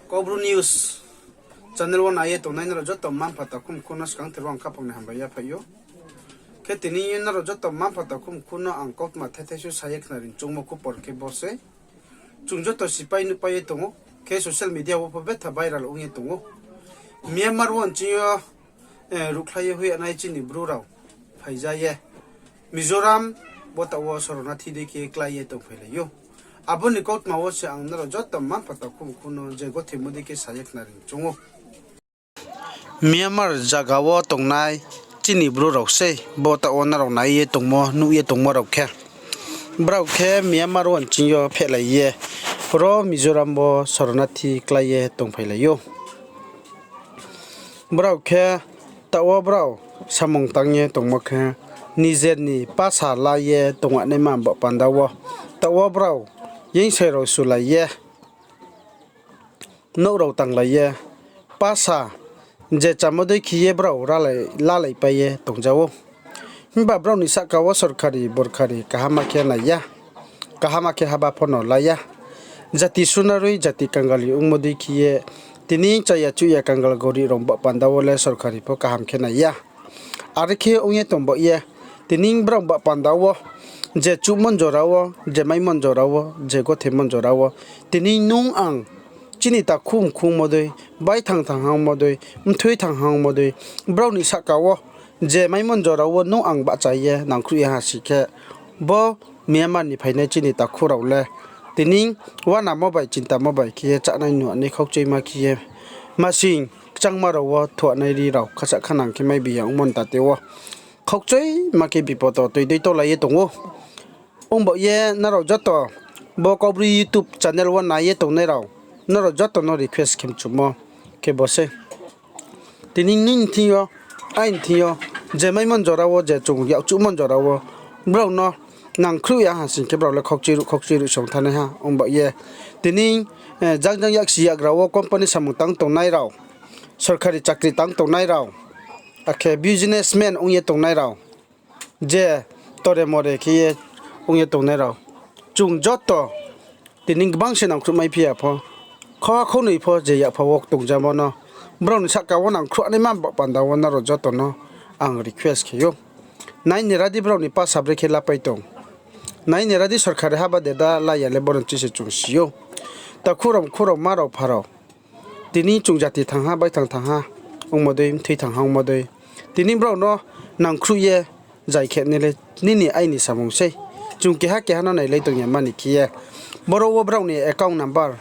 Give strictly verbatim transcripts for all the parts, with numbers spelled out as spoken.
Kaubru News channel wo nai ye tongnai nrao joto mma-mpha takhu mkhu no skangther wo ang khaphang ni hambai yaphaih ou. Khe tini nrao joto mma-mpha takhu mkhu no ang kautma thethaisuh sa ye khnari choungmo khupor khe bo sei. Chung joto sipai nuhpai ye tong ou, khe social media wo pho betha viral ong ye tong ou. Myanmar wo nching yo ruhkhlai ye hoih ya nai chini Bru rao phaija ye Mizoram bo taoh wo soronathi dei khe klái ye tongphailai ou. Abo ni kautma wo se ang nrao joto mma-mpha takhu mkhu no je gothimo dei khe sa ye khnari choung ou. Myanmar zaga wo tongnai chini Bru rao sei, bo taoh wo nrao nai ye tongmo, nuh ye tongmo rao khe. Brao khe Myanmar wo nching yo phehlai ye, ro Mizoram wo soronathi klái ye tongphailai ou. Brao khe taoh wo brao samung tang ye tongmo khe, nijer ni pasa la ye tongnaima baoh panda wo, taoh wo brao yengsai rao sulai ye, nouh rao tanglai ye, pasa je chámo dei khe ye brao lalaipai ye tongja ou. Himba brao ni sahka wo sorkari borkari kaham khe nai ya, kaham khe haba pho no la ya. Jati sunaroi jati kangal ri ongmo dei khe ye, tini chaya chuhya kangal gorib rao baoh panda wo le sorkari pho kaham khe nai ya. Are khe ong ye tong baoh ye, tini brao baoh panda wo, je chuhmo jora wo, je maimo jora wo, je gothimo jora wo, tini nung ang, chini takhu mkhu ongmo dei, baithang thangha ongmo dei, mthoi thangha ongmo dei, brao ni sahka wo, je maimo jora wo nung ang bahcha ye nangkhruh ya ha sing khe, bo Myanmar ni phainai chini takhu rao le, tini uanamo bai chintamo bai khe ye chánai nuhnai khaukchoima khe ye, masing kchangma rao wo thuahnai ri rao khasa khanang khe mai bi ya ongmo ni tate wo khaukchoima khe bipod wo toi dei tolai ye tong ou. Ong baoh ye nrao joto bo Kaubru YouTube channel wo nai ye tongnai rao, nrao joto no request khe mchumo khe bo sei. Tini nini thing yo, aini thing yo, je maimo jora wo, je chung yakchuhmo jora wo, brao no nangkhruh ya ha sing khe brao le khaukchoi ruh khaukchoi ruh song thanngnai ha. Ong baoh ye tini jang jang yaksi yagra wo company samung tang tongnai rao, sorkari chakri tang tongnai rao, akhe businessman ong ye tongnai rao, je tore more khe ye ong ye tongnai rao, chung joto tini gbang se nangkhruh mai phi ya pho, khauha khaunoi pho je yakpha wo tongjamo no, brao ni sahka wo nangkhruhnaima baoh panda wo nrao joto no ang request khe ou. Nai ni ra di brao ni pasa brekhe lapai tong. Nai ni ra di sorkari haba de da la ya le boro chi se chung si ou. Takhu rao, mkhu rao, mma rao, mpha rao. Tini chung jati thangha, baithang thangha ongmo dei, mthoi thangha ongmo dei. Tini brao no nangkhruh ye zai khe nai le nini aini samung sei. Chung keha keha no nailai tong ya mani khe ye. Boro wo brao ni account number,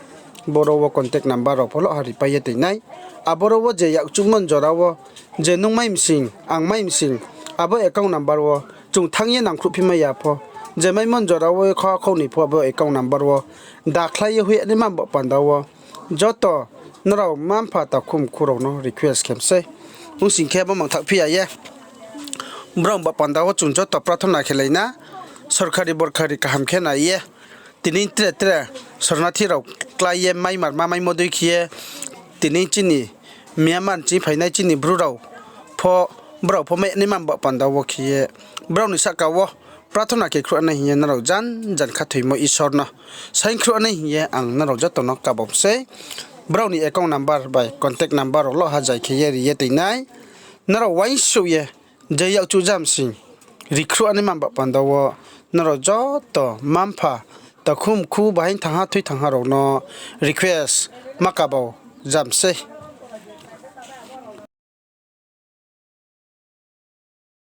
boro wo contact number rao pho lo ha ripai ye toi nai. Aboro wo je yakchuhmo jora wo, je nung mai msing, ang mai msing, abo account number wo chung thanng ye nangkhruhphi mai ya pho, je maimo jora wo khauha khaunoi pho abo account number wo dakhlai ye hoih ya naima baoh panda wo joto nrao mma-mpha takhu mkhu rao no request khe mi sei. Ong sing khe bo mangthaohphi ya ye, brao baoh panda wo chung joto prathona khelai na, sorkari borkari kaham khe nai ye, tini tre tre sornathi rao klái ye maimarma maimo dei khe ye, tini chini Myanmar ni ching phainai chini Bru rao pho, brao pho mai naima baoh panda wo khe ye, brao ni sahka wo prathona khe khruhnai hing ye nrao jan jan khathoimo Isor no saing khruhnai hing ye ang nrao joto no kabau sei. Brao ni account number bai contact number rao lo ha zai khe ye ri ye toi nai. Nrao uaingsouh ye je yakchuh jam sing ri khruhnai ma baoh panda wo nrao joto mma-mpha, takhu mkhu, bahaing thangha thoi thangha rao no request ma kabau jam sei.